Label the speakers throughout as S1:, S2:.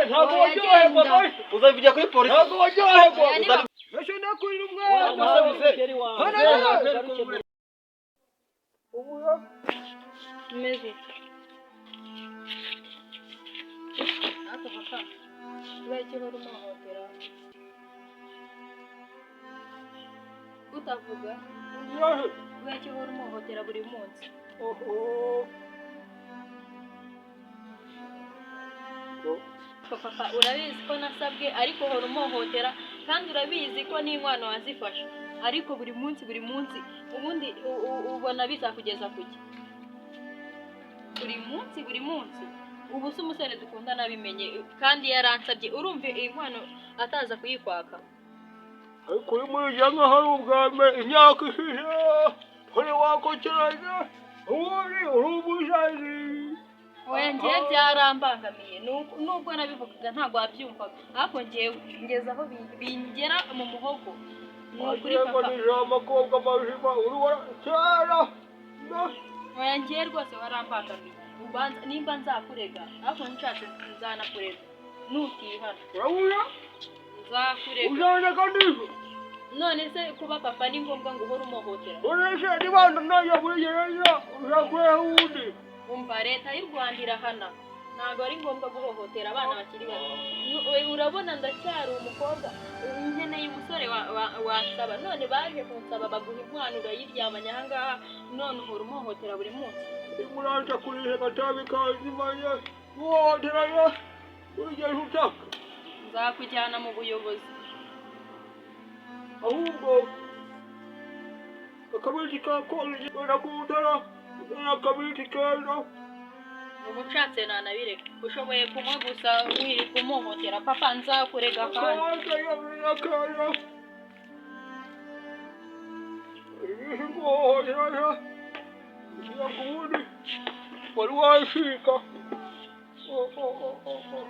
S1: Ntabwo
S2: Oya,
S1: waryoherwa.
S2: genda.
S3: Uzabivugira kuri polisi.
S1: Ntabwo waryoherwa.
S2: Oya, niba-
S1: Mbese nakurira umwana.
S2: Umeze ute? Ariko papa, kubera iki uhora umuhohotera? Utavuga, kubera iki uhora umuhohotera buri munsi? Papa, urabizi ko nasabwe, ariko uhora umuhohotera, kandi urabizi ko n'inkwano wazifashe, ariko buri munsi buri munsi, ubundi ubona bizakugeza kuki? Buri munsi buri munsi. Ubu se umusore dukundana abimenye kandi yaransabye, urumva iyi nkwano ataza kuyikwaka?
S1: Ariko uri muri jya nkaho ari ubwa mbere imyaka ishize uri wakokeranye, ubundi uri umusazi.
S2: Oya, njyewe byarambangamiye. Nubwo nabivugaga ntabwo wabyumvaga, ariko njyewe ngeze aho bingera mu muhogo, ni ukuri.
S1: Wagira ngo
S2: Papa.
S1: ni amakobwa mazima uri wa kera.
S2: Oya, njyewe rwose warambangamiye. Ubanza nimba nzakurega, ariko nshatse nzanakurega nutihana.
S1: Urabona.
S2: Nzakurega.
S1: Uzaza kandi.
S2: None se kuba papa ni ngombwa ngo uhore umuhohotera?
S1: Uretse niba najya muri gereza uzakureho uwundi.
S2: Umva, Leta y'u Rwanda irahana, ntabwo ari ngombwa guhohotera abana bakiri bato. Urabona ndacyari umukobwa, nkeneye umusore wansaba. None baje kunsaba, baguha inkwano, urayiryamanye ahangaha, none uhora umuhohotera buri munsi.
S1: Muraza kurihe gatabi kazimanye guhohoterana urigeze utaka.
S2: Nzakujyana mu buyobozi.
S1: Ahubwo akabiti kakonje nakutara akabiti keza.
S2: Ubu nshatse nanabireka, ushoboye kunywa gusa wirirwa umuhohotera. Papa, nzakurega kandi.
S1: Akaza yabira keza ibishi guhohoterana kugira ngo ubundi wari washika. Oh, oh, oh, oh, oh.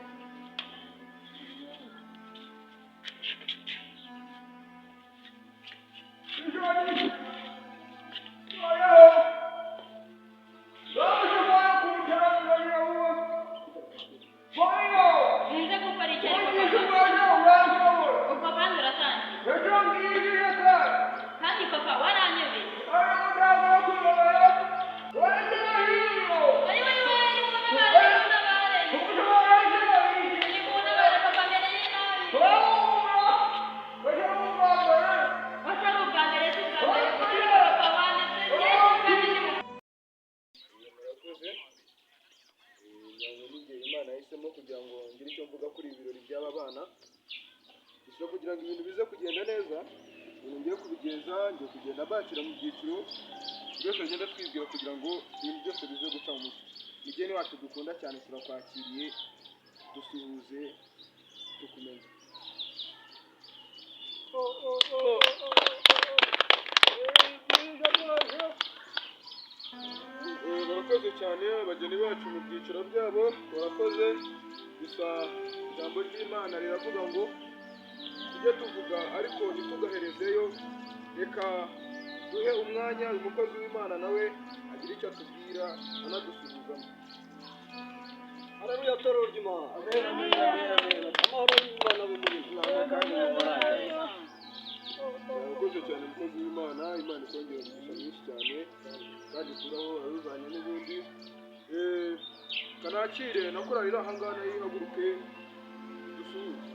S2: Nze gukora iki ariko papa? Ubwo kandi uratangiye, kandi papa waranyobeye. Wari wari wari, nimuntabare, nimuntabare, nimuntabare, papa amereye nabi. Atari ubwa mbere, si ubwa mbere, papa wanditse njyewe kandi ni mu
S4: Murakoze. Nyange n'igihe Imana yahisemo kugira ngo ngire icyo mvuga kuri ibi birori by'aba bana. Gusa kugira ngo ibintu bize kugenda neza, ibintu ngiye kubigenza, ngiye kugenda bakira mu byiciro byose, agenda twibwira kugira ngo ibintu byose bize guca mu mucyo. Mugeni wacu dukunda cyane, turakwakiriye, dusuhuze tukumenye. Barakoze cyane abageni bacu mu byiciro byabo, barakoze. Gusa ijambo ry'Imana riravuga ngo tujye tuvuga ariko ntitugaherezeyo. Reka duhe umwanya uyu mukozi w'Imana nawe agire icyo atubwira anadusuhuzamo.
S3: Haleluya, torero ry'Imana. Amahoro y'Imana abe muri mwe.
S4: Murakoze cyane umukozi w'Imana, Imana ikongera umugisha mwinshi cyane kandi kuraho waruzanye n'ubundi. Kanakire na korali iri aha ngaha nayo ihaguruke dusuhuze.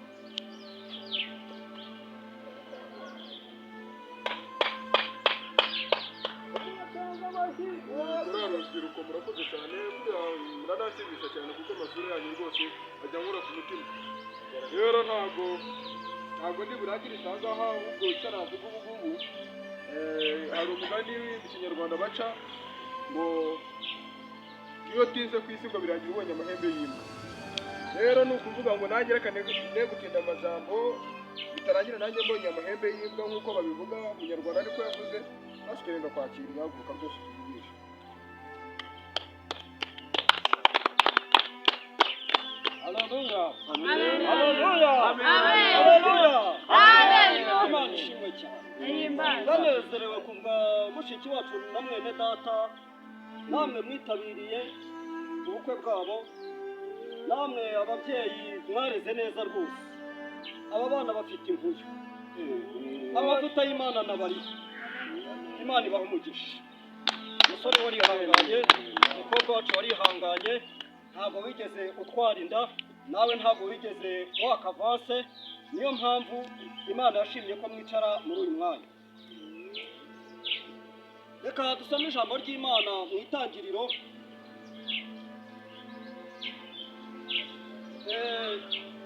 S4: Korali urubyiruko, murakoze cyane, buriya murananshimisha cyane kuko amasura yanyu rwose ajya ankora ku mutima. Rero ntabwo ndi burangirize aha ngaha, ahubwo icyo navuga ubu ngubu, hari umugani mu Kinyarwanda baca ngo iyo utinze ku isi ngo birangira ubonye amahembe y'imbwa. Rero ni ukuvuga ngo nanjye reka ne gutinda amajambo, bitarangira nanjye mbonye amahembe y'imbwa nk'uko babivuga mu Nyarwanda, niko yavuze. Pasiteri, ndakwakira, haguruka rwose tuvugishe.
S3: Haleluya.
S2: Amen.
S3: Haleluya.
S2: Amen.
S3: Haleluya.
S2: Amen.
S3: Imana ishimwe cyane.
S2: Ihimbaze.
S3: Ndanezerewe kubwa mushiki wacu na mwene data, namwe mwitabiriye ubukwe bwabo. Namwe ababyeyi mwareze neza rwose. Aba bana bafite impuyo, amavuta y'Imana nabariho. Imana ibaha umugisha. Umusore warihanganye, umukobwa wacu warihanganye, ntabwo wigeze utwara inda, nawe ntabwo wigeze waka avance. Niyo mpamvu Imana yashimye ko mwicara muri uyu mwanya. Reka dusome ijambo ry'Imana mu Itangiriro.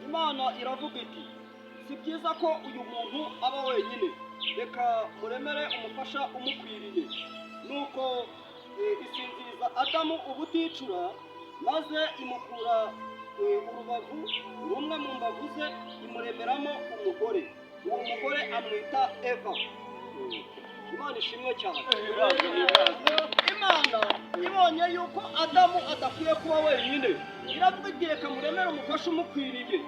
S3: Imana iravuga iti: "Si byiza ko uyu muntu aba wenyine, reka muremere umufasha umukwiriye." Nuko isinziriza Adamu ubuticura, maze imukura urubavu rumwe mu mbavu ze, imuremeramo umugore. Uwo mugore amwita Eva. Imana ishimwe cyane. Imana ibonye yuko Adamu adakwiye kuba wenyine, iravuga iti: "Reka muremere umufasha umukwiriye,"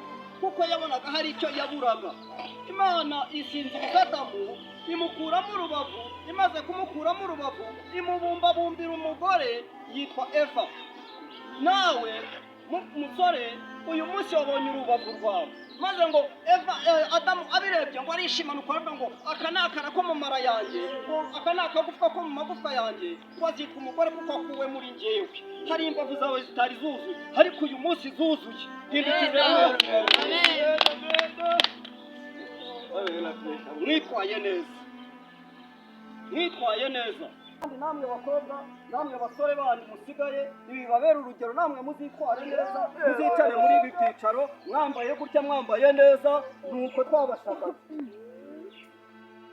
S3: kuko yabonaga hari icyo yaburaga. Imana isinziriza Adamu, imukuramo urubavu. Imaze kumukuramo urubavu, imubumbabumbira umugore yitwa Eva. Nawe musore, uyu munsi wabonye urubavu rwawe. Maze ngo Eva, Adamu abirebye ngo arishima, nuko aravuga ngo: "Aka ni akara ko mu mara yanjye, ngo aka ni akagufwa ko mu magufwa yanjye, ngo azitwa umugore kuko akuwe muri njyewe." Hari imbavu zawe zitari zuzuye, ariko uyu munsi zuzuye. Hindukirira.
S2: Amen.
S3: Mwitwaye neza, mwitwaye neza. Kandi namwe bakobwa, namwe basore banyu musigaye, ibi bibabera urugero. Namwe muzitware neza, muzicare muri ibi byicaro mwambaye gutya, mwambaye neza, nuko twabashakaga.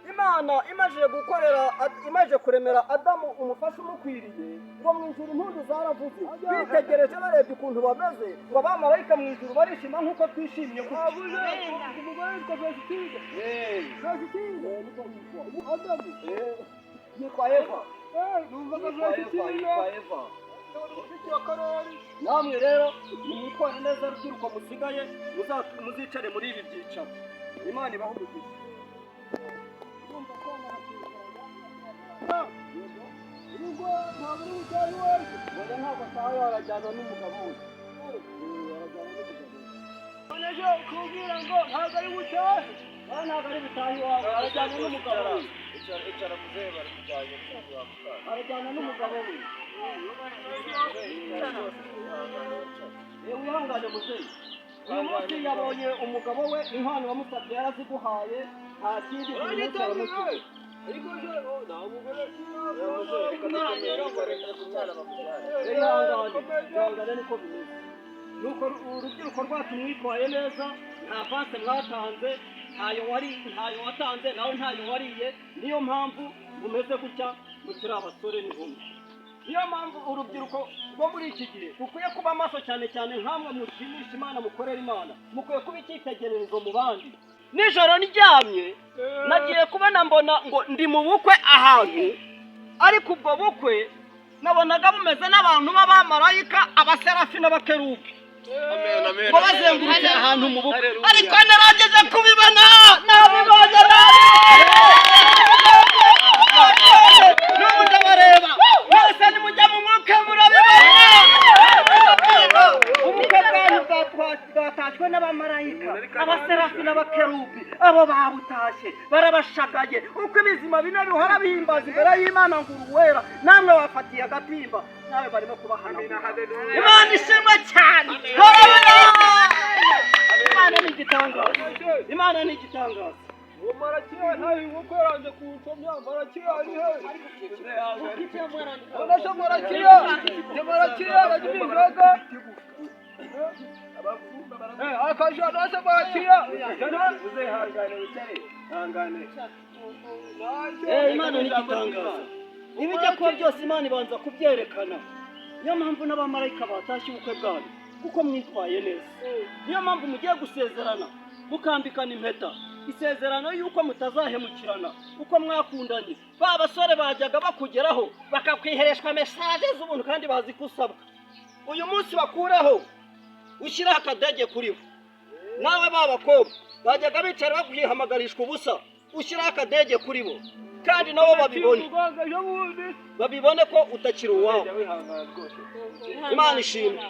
S3: Imana imaze gukorera, imaze kuremera Adamu umufasha umukwiriye, ngo mu ijuru impundu zaravuze. Bitegereje, barebye ukuntu bameze, ngo abamarayika mu ijuru barishima nk'uko twishimye gutya.
S1: Umugore witwa Fesitide. Fesitide.
S3: Niko yitwa.
S1: Adamu.
S3: Yitwa Eva.
S1: Numvaga
S3: Yitwa Eva.
S1: Fesitide.
S3: Yitwa Eva.
S1: Mushiki wa Karori.
S3: Namwe rero nimwitware neza, rubyiruko musigaye, muzicare muri ibi byicaro. Imana ibahe umugisha.
S1: Ubwo ntabwo uri butahe iwacu.
S3: Oya, ntabwo ataha, arajyana n'umugabo we. Arajyana n'umugabo we.
S1: None kubwira ngo ntabwo ari butahe.
S3: Oya, ntabwo ari butahe iwawe, arajyana n'umugabo we.
S4: Icara muzehe, barakujyanye wa mukara.
S3: Arajyana n'umugabo we. Wihangane muzehe, uyu munsi yabonye umugabo we. Inkwano wamusabye yaraziguhaye, nta kindi, buri munsi aramucyuye.
S1: Ariko se nta mugore.
S3: Ihangane, ihangane, niko bimeze. Nuko urubyiruko rwacu mwitwaye neza, nta avance mwatanze, ntayo wari, ntayo watanze, nawe ntayo wariye. Niyo mpamvu mumeze gutya, mukiri abasore n'inkumi. Niyo mpamvu urubyiruko rwo muri iki gihe rukwiye kuba maso cyane cyane, nkamwe mushimisha Imana, mukorera Imana, mukwiye kuba icyitegererezo mu bandi. Nijoro ndyamye, nagiye kubona mbona ngo ndi mu bukwe ahantu, ariko ubwo bukwe nabonaga bumeze n'abantu b'abamarayika, abaserafi n'abakerubi, ngo bazengurutse ahantu mu bukwe. Ariko narageze kubibona, nabibonye nabi, n'ubu ndabareba mwese. Nimujya mu mwuka murabibona. Ubukwe bwanyu bwatashywe n'abamarayika, abaserafi n'abakerubi. Abo babutashye barabashagaye, uko ibizima bine bihora bihimbaza imbere y'Imana ngo uruwera. Namwe bafatiye agatimba, nawe barimo kubahanagura. Imana ishimwe cyane. Haleluya! Imana ni igitangaza, Imana ni igitangaza.
S1: Uwo Marakiya ntayo inkoko yaranze kuwucomya. Marakiya ari he? None se Marakiya, ni Marakiya aranywa inzoga. Akaja none se Marakiya.
S3: Imana ni igitangaza. Ibijya kuba byose Imana ibanza kubyerekana. Niyo mpamvu n'abamarayika batashye ubukwe bwanyu, kuko mwitwaye neza. Niyo mpamvu mugiye gusezerana, mukambikana impeta, isezerano y'uko mutazahemukirana uko mwakundanye. Ba basore bajyaga bakugeraho bakakwihereshwa message z'ubuntu kandi bazi ko usabwa, uyu munsi bakureho, ushyiraho akadege kuri bo. Nawe ba bakobwa bajyaga bicara bakwihamagarishwa ubusa, ushyiraho akadege kuri bo, kandi nabo babibone, babibone ko utakiri uwabo. Imana ishimwe.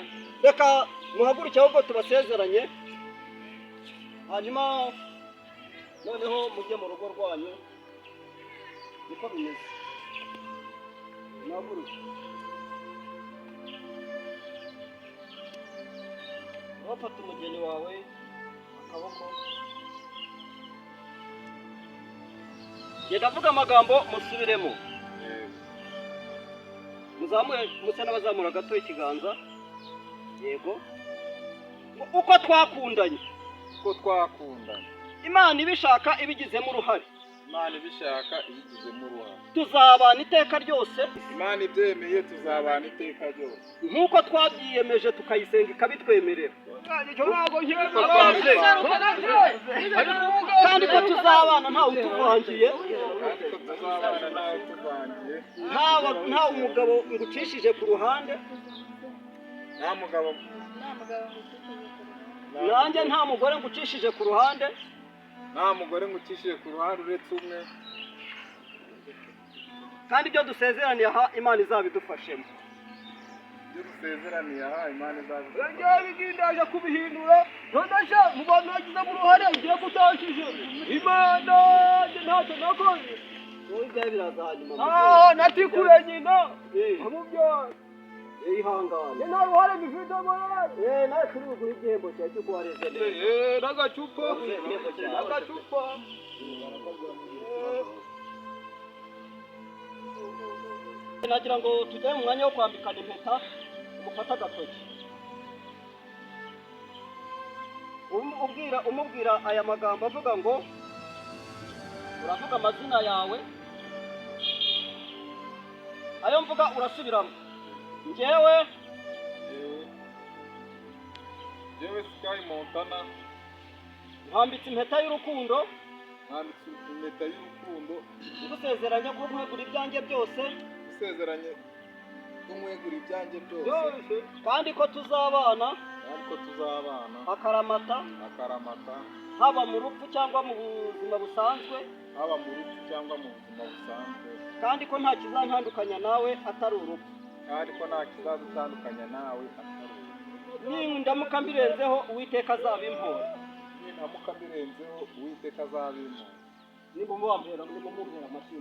S3: Reka muhaguruke ahubwo tubasezeranye, hanyuma noneho mujye mu rugo rwanyu. Niko bimeze, muhaguruke. Wafata umugeni wawe akaboko. Genda avuga amagambo musubiremo. Muzamure, musa n'abazamura gato ikiganza. Yego. Uko twakundanye,
S4: Uko twakundanye,
S3: Imana ibishaka ibigizemo uruhare,
S4: Imana ibishaka ibigizemo uruhare,
S3: tuzabana iteka ryose.
S4: Imana ibyemeye tuzabana iteka ryose,
S3: nk'uko twabyiyemeje tukayisenga ikabitwemerera,
S1: Icyo ntabwo
S3: kandi ko tuzabana ntawe utuvangiye,
S4: kandi ko tuzabana ntawe tuvangiye,
S3: ntawe umugabo ngucishije ku ruhande,
S4: nta mugabo,
S3: nanjye nta mugore ngucishije ku ruhande,
S4: nta mugore ngucishije ku ruhande uretse umwe,
S3: kandi ibyo dusezeraniye aha Imana izabidufashemo.
S4: Ibyo dusezeraniye aha Imana izabidufashemo.
S1: Ngewe ndaje kubihindura none se mu bantu bagizemo uruhare ugiye gutashije Imana ntacyo nakoze.
S3: Wowe ibyawe biraza hanyuma.
S1: Ah, natikuye nyina amubyara.
S3: Ihangane.
S1: Nta ruhare mbifitemo rero.
S3: Nawe turi buguhe igihembo cyawe cy'uko wareze neza.
S1: N'agacupa, n'agacupa.
S3: Nagira ngo tujye mu mwanya wo kwambikana impeta. Umufate agatoki, ubwira umubwira aya magambo avuga ngo uravuga amazina yawe, ayo mvuga urasubiramo. Njyewe
S4: Njyewe Sky Montana
S3: nkambitse impeta y'urukundo,
S4: nkambitse impeta y'urukundo,
S3: ngusezeranya ko nkwegura ibyanjye byose,
S4: usezeranye ko nkwegura ibyanjye byose,
S3: kandi ko tuzabana,
S4: kandi ko tuzabana
S3: akaramata,
S4: akaramata,
S3: haba mu rupfu cyangwa mu buzima busanzwe,
S4: haba mu rupfu cyangwa mu buzima busanzwe,
S3: kandi ko nta kizantandukanya nawe atari urupfu,
S4: kandi ko nta kizadutandukanya nawe atari urupfu.
S3: Nindamuka mbirenzeho Uwiteka azabimpora.
S4: Nindamuka mbirenzeho Uwiteka azabimpora.
S3: Nimumumpera amashyi.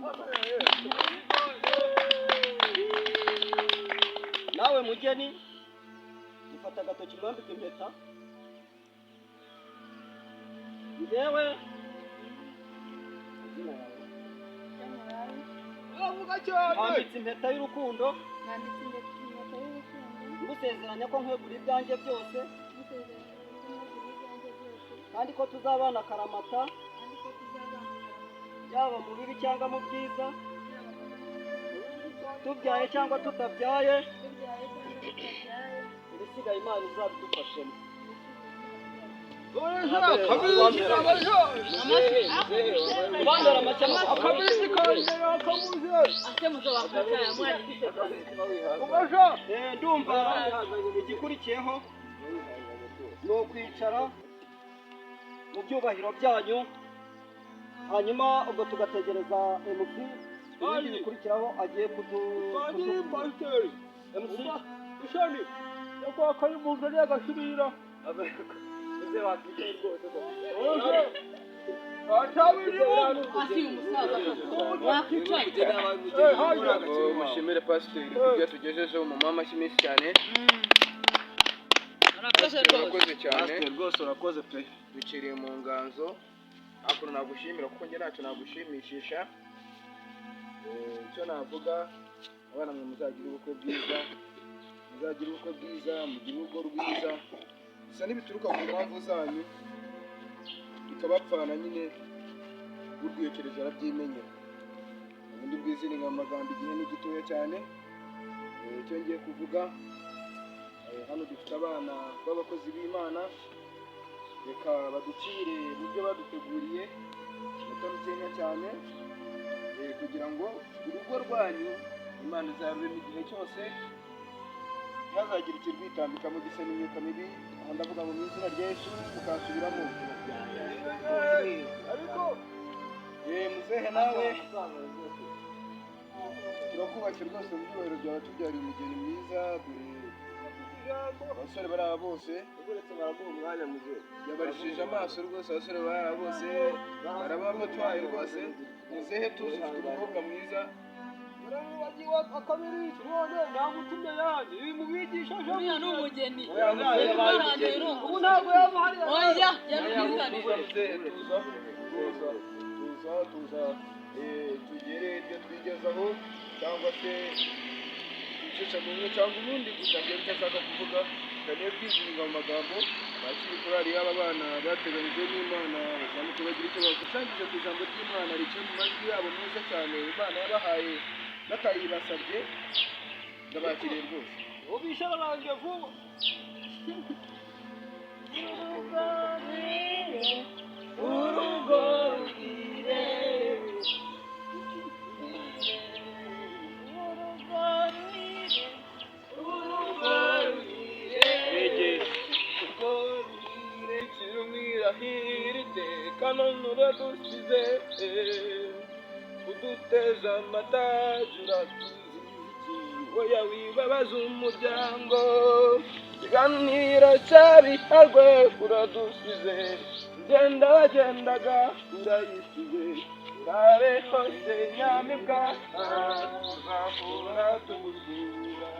S3: Nawe mugeni ufata agatoki mwambike impeta. Njyewe mwambitse impeta y'urukundo, ngusezeranya ko nkwegura ibyanjye byose, kandi ko tuzabana akaramata, yaba mu bibi cyangwa mu byiza, tubyaye cyangwa tutabyaye, ibisigaye Imana izabidufashemo. Ndumva igikurikiyeho ni ukwicara mu byubahiro byanyu, hanyuma ubwo tugategereza MC ibindi bikurikiraho agiye kudu MC
S1: Ishani yakwa karibuza n'agashirira.
S5: Mushimire pasiteri kubyo tugejejeho mu mama amashyi menshi cyane. Urakoze cyane
S6: rwose, urakoze pe.
S5: Duciriye mu nganzo hakuno. Nagushimira kuko njye ntacyo nagushimishisha. Icyo navuga, abana mwe muzagira ubukwe bwiza, muzagira ubukwe bwiza, mugire urugo rwiza. Gusa n'ibituruka ku mpamvu zanyu bikabapfana nyine, urwiyokereje arabyimenyera. Ubundi bwiziringa amagambo, igihe ni gitoya cyane. Icyo ngiye kuvuga, hano dufite abana b'abakozi b'Imana, reka baducire mu byo baduteguriye iminota mikeya cyane, kugira ngo urugo rwanyu Imana izarurema igihe cyose, ntihazagire ikirwitambikamo gisa n'imyuka mibi. Aha ndavuga ngo mu izina rya Yesu, mukansubiramo.
S1: Ariko
S5: Muzehe nawe turakubatse rwose mu byubahiro byawe, tubyariye umugeni mwiza. Dore
S1: ijambo.
S5: Abasore bari aba bose
S6: Uretse baraguha umwanya muzehe.
S5: Yabarishije amaso rwose. Abasore bari aba bose barabamutwaye rwose. Muzehe, tuzi ufite umukobwa mwiza.
S1: Baramubagiwe akabiri none namutumye yanjye ibi mubigisha.
S2: Uriya ni umugeni.
S5: Oya, muzehe,
S2: Urimo arandeba.
S1: Ubu ntabwo yaba hariya.
S2: Oya, yarubwizanire.
S5: Muzehe, tuza, tuza, tuza, tuza, tugere ibyo twigezaho cyangwa se twicisha mu bumwe cyangwa ubundi. Gusa njyewe icyo nshaka kuvuga, nganiye kwiziringa mu magambo, bakiri korali y'aba bana bateganyijwe n'Imana bazamuke bagira icyo bakusanyije ku ijambo ry'Imana riciye mu majwi yabo meza cyane Imana yabahaye batayibasabye. Ndabakiriye rwose.
S1: Ubisha arangiye vuba.
S3: Urugo ruhire,
S2: Urugo ruhire.
S3: urugo ruhire.
S4: Urugo ruhire, kirumwirahira iteka none uradusize, uduteza amatage, uratuzizi. Oya, wibabaza umuryango, ikiganiro cyabiharwe, uradusize. Genda wagendaga urayisize, urabe hose nyamibwa, tuzahora tugusura.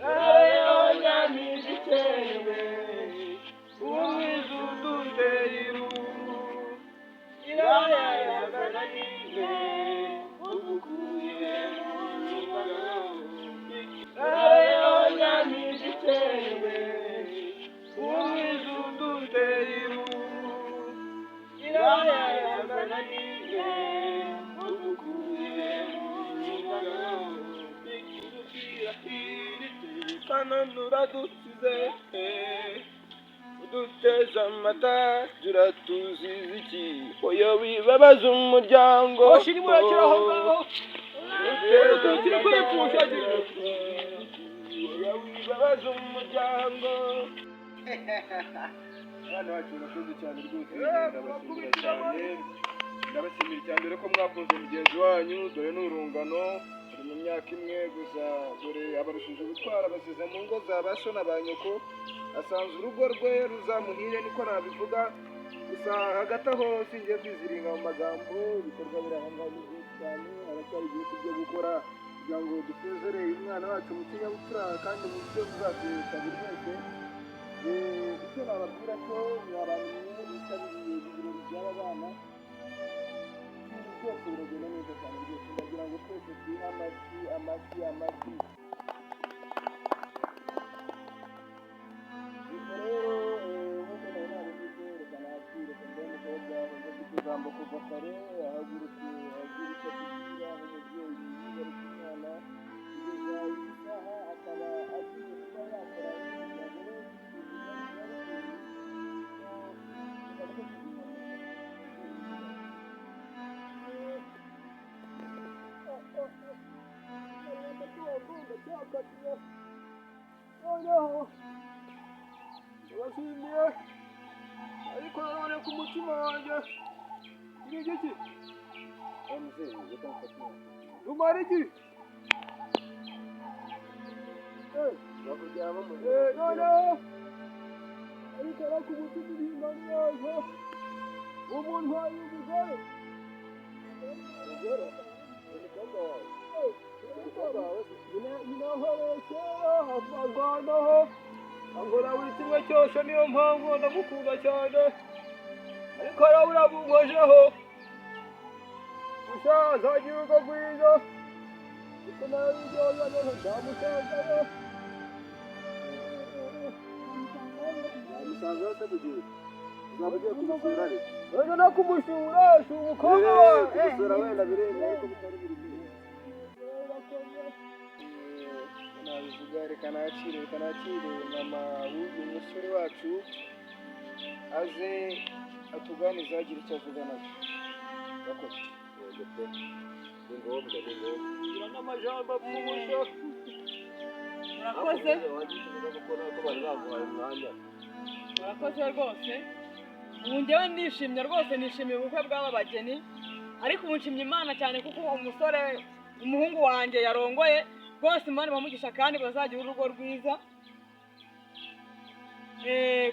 S4: Urabeho nyamibwa ikenewe, umwiza uduteye irungu, irayazana ninde ugukuye mu rugano. Urabeho nyamibwa ikenewe, umwiza uduteye irungu, irayazana ninde ugukuye mu rugano. None uradusize, uduteza amata, uratuziza iki? Oya, wibabaza umuryango.
S1: Oshiri murakira aho ngaho.
S4: Turi kwipfusha. Oya, wibabaza umuryango.
S5: Abana bacu barakoze cyane rwose, ndabashimira cyane, ndabashimira cyane. Dore ko mwakunze mugenzi wanyu, dore ni urungano, turi mu myaka imwe gusa. Dore abarushije gutwara, basize mu ngo za ba so na ba nyoko, asanze urugo rwe ruzamuhire, niko nabivuga. Gusa hagati aho singiye kwiziringa mu magambo, ibikorwa biri aho ngaho ni byinshi cyane, haracyari byinshi byo gukora kugira ngo dusezere uyu mwana wacu mu kinyabupfura kandi mu buryo buzashimisha buri wese. Icyo nababwira ko mwa bantu mwe bitabiriye ibirori by'aba bana, ibintu byose biragenda neza cyane rwose. Ndagira ngo twese twihe amashyi, amashyi, amashyi. Ubwo rero, nk'uko nari nabivuze, reka nakire reka umukobwa ufite ijambo kuva kare, ahaguruke agira icyo atubwira nk'umubyeyi yibarutse umwana kugeza iyi saha, akaba agiye kuba yakora umuryango we.
S1: Noneho ndabashimiye, ariko nanone ku mutima wanjye ni igiki rumara iki? Noneho ariko no ku mutima irimbano yaje umuntu wayo umugore.
S5: Umugore? Umukobwa wawe? Umukobwa wawe se?
S1: Nyina kera arwanaho angora buri kimwe cyose, niyo mpamvu ndamukunda cyane, ariko arabura bunkojeho. Gusa azagira urugo rwiza, ariko nawe biryoza neza nzamusangayo.
S5: Wamusanze hose mugihe uzaba ugiye kumusura ariko?
S1: Wenda no kumusura si umukobwa wawe.
S5: Kumusura wenda biremewe, ariko bitari buri gihe. Nabivuga, reka nakire mama w'uyu musore wacu, aze atuganize, agira icyo avuga nacyo. Urakoze.
S6: Yego pe, ni ngombwa, ni ngombwa.
S1: Gira n'amajambo apfa ubusa.
S7: Murakoze.
S6: Wagishoboza gukora ko bari baguhaye umwanya.
S7: Murakoze rwose. Ubu njyewe ndishimye rwose, nishimiye ubukwe bw'aba bageni, ariko ubu nshimye Imana cyane kuko umusore, umuhungu wanjye yarongoye rwose. Imana ibamugisha kandi bazagira urugo rwiza.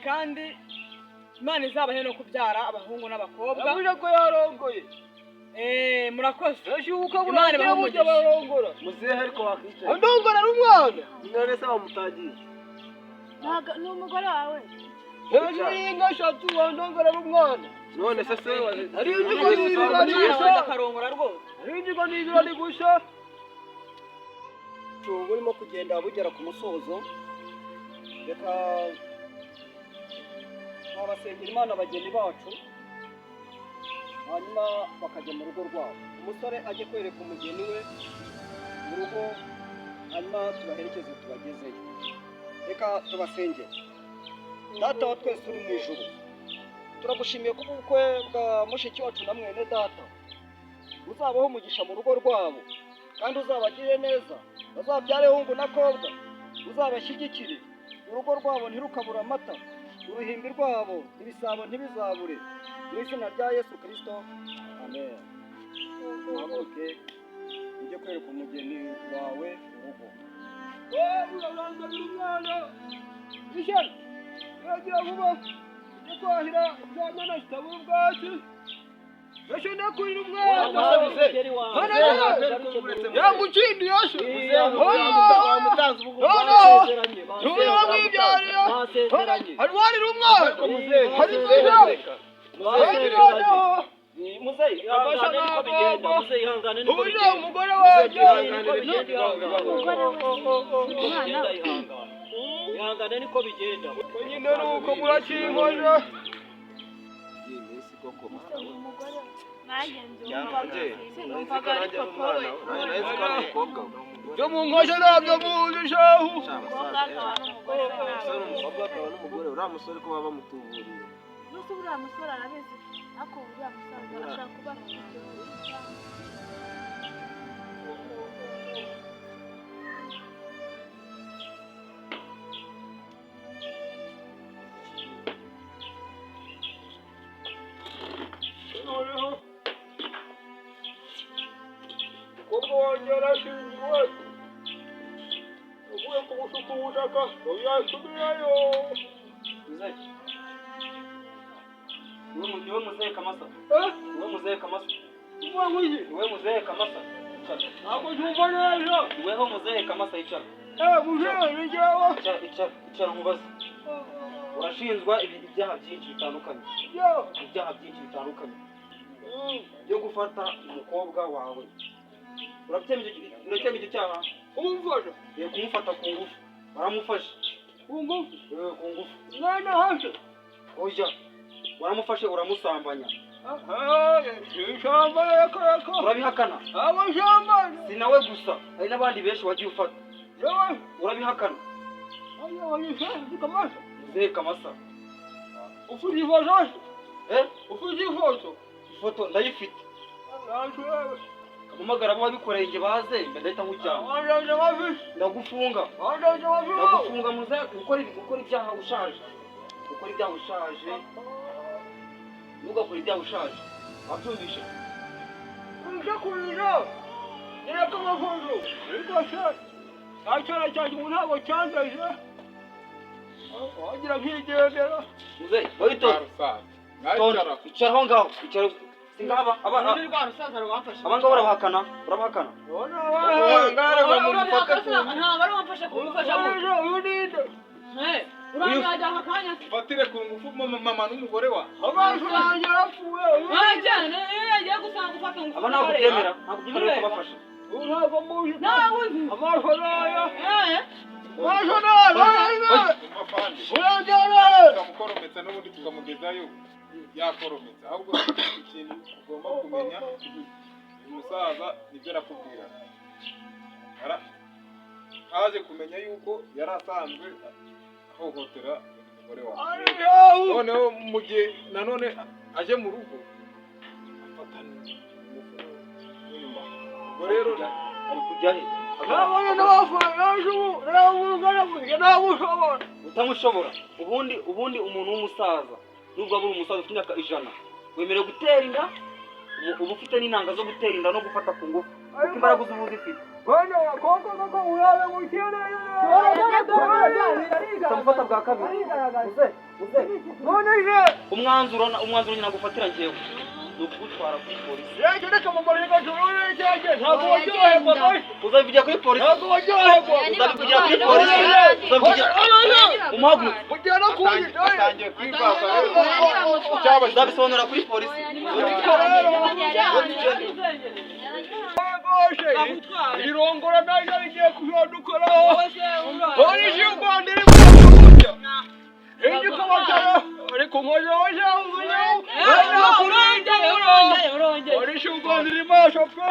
S7: Kandi Imana izabahe no kubyara abahungu n'abakobwa.
S1: Yavuze ko yarongoye.
S7: Murakoze.
S1: Ejo ubukwe
S7: Imana
S1: burangiye
S7: ibahe
S1: burya
S7: umugisha.
S1: barongora.
S6: Muzehe ariko wakwicaye.
S1: Andongora ari umwana.
S6: None se bamutagiye.
S2: Ntabwo ni umugore wawe.
S1: Hejuru y'inka eshatu wandongora ari umwana.
S6: None se se
S1: Hari inzigo n'ibirori
S7: Umwana
S1: gusa.
S7: wanjye akarongora rwose.
S1: Hari inzigo n'ibirori gusa.
S3: Burimo kugenda bugera ku musozo, reka twabasengera Imana abageni bacu, hanyuma bakajya mu rugo rwabo, umusore ajye kwereka umugeni we mu rugo, hanyuma tubaherekeze tubagezeyo. Reka tubasengere. Data wa twese uri mu ijuru, turagushimiye ko ubukwe bwa mushiki wacu na mwene data uzabaho umugisha mu rugo rwabo, kandi uzabagirire neza, bazabyare hungu na kobwa, uzabashyigikire, urugo rwabo ntirukabure amata, uruhimbi rwabo ibisabo ntibizabure, mu izina rya Yesu Kristo, amen. Uhaguruke ujye kwereka umugeni wawe urugo.
S1: Urarangamira umwana. Ishyari iragira vuba ujye kwahira za nyana zitabura ubwatsi. Mbese ndakurira umwana. Yagukindiye se. Arwarira umwana. Hari noneho
S3: Muzeyi, ihangane niko bigenda. Muzeyi, ihangane niko
S1: ubu ni
S3: bigenda.
S1: umugore wanjye.
S2: Umugore we. Umwana we.
S3: Ihangane niko bigenda.
S1: Nyine ni uko murakinkoza.
S6: Iyi minsi koko
S2: Umugore we. Nanjye
S6: Yanjye.
S2: numvaga ari papa we.
S6: Nanjye nzi ko ari umukobwa we.
S1: Ibyo mu nkozo ntabyo muzi shahu.
S2: Umukobwa akaba n'umugore we.
S6: Umusore umukobwa akaba n'umugore, uriya musore ko baba bamutuburiye.
S2: Gusa uriya musore arabizi, ariko uriya musaza ashobora kuba afite ikibazo.
S1: Noneho umukobwa wanjye yarashingiwe, avuye kubusuka ubutaka ngo yasubirayo.
S3: Muzehe. Niwe muzehe Kamasa. Niwe muzehe Kamasa.
S1: Uvuga ngo iki?
S3: Niwe muzehe Kamasa. Icara.
S1: Ntabwo ncyumva neza.
S3: Niweho muzehe Kamasa, icara.
S1: Muzehe ni jyewe.
S3: Icara, icara, icara nkubaze. Urashinjwa ibyaha byinshi bitandukanye.
S1: Jyewe.
S3: Ibyaha byinshi bitandukanye byo gufata umukobwa wawe. Uracyemeza icyo cyaha?
S1: Kumufasha.
S3: Yego, kumufata ku ngufu. Waramufashe.
S1: Ku ngufu.
S3: Ku ngufu.
S1: Mwana hasi.
S3: Oya. Waramufashe uramusambanya.
S1: Ishyamba reka.
S3: Urabihakana.
S1: Abashyamba.
S3: Si nawe gusa, hari n'abandi benshi wagiye ufata.
S1: Yewe.
S3: Urabihakana.
S1: Kamasa.
S3: Muzehe Kamasa.
S1: Ufite ifoto?
S3: Ufite
S1: ifoto?
S3: Ifoto ndayifite. Kampamagara abo wabikoreye nge baze, ndahita nkujyana. Ndagufunga. Ndagufunga muzehe, gukora ibyaha ushaje. Gukora ibyaha ushaje. Ntugakore ibyaha ushaje. Wabyumvishe?
S1: Uje kurira. Nyereka amafoto. Ariko se, nta cyanjye ubu ntabwo cyanzeje. Wagira nkigendera.
S3: Muzehe, witonze. Tonda, icara aho ngaho. Icara. Singaba abana. Aba ngaba urabahakana, urabahakana.
S7: Ntabwo ari wamfashe kumufasha gutya.
S1: Uyu ninde?
S7: Uranyajya aka kanya.
S4: Fatire ku ngufu mama n'umugore wa.
S1: Amaso yanjye yarapfuye.
S7: Mwajyana iyo yagiye gusanga ufata ngufu.
S3: Aba ntabwo byemera, ntabwo byemera ko bafashe.
S1: Ubu ntabwo muzi.
S7: Ntabwo uzi.
S1: Amaso naya. Amaso naya. Uranjyana.
S4: Tukamukorometsa n'ubundi tukamugezayo yakorometse. Ahubwo ikintu ugomba kumenya, uyu musaza nibyo nakubwira. Haje kumenya yuko yari asanzwe ahohotera umugore wawe. Noneho mu gihe nanone aje mu rugo afatana n'inyuma. Ubwo rero
S3: Ari kujya he? Utamushobora. Ubundi umuntu w'umusaza, nubwo aba ari umusaza ufite imyaka 100, wemerewe gutera inda, uba ufite n'intanga zo gutera inda no gufata ku ngufu, kuko imbaraga uba uzifite.
S1: Bana koko koko urabe gukene.
S8: Utamufata bwa kabiri. Muze, muze.
S1: None se
S8: Umwanzuro nyina gufatira njyewe ni ukugutwara kuri polisi.
S1: Reka reka mama reka turore cyane ntabwo waryoherwa boy.
S8: Uzabivugira kuri polisi.
S1: Ntabwo waryoherwa.
S8: Uzabivugira kuri polisi. Uzabivugira umuhaguruke.
S1: Mujyana kuyi.
S4: Atangiye kwivasa rero.
S8: Uzabisobanura kuri polisi.
S1: Rwose irongora nayo rigiye kuzadukoraho. Polisi y'u Rwanda iri kujya. Igikoma ariko nkoje waje. Polisi y'u Rwanda iri maso pe.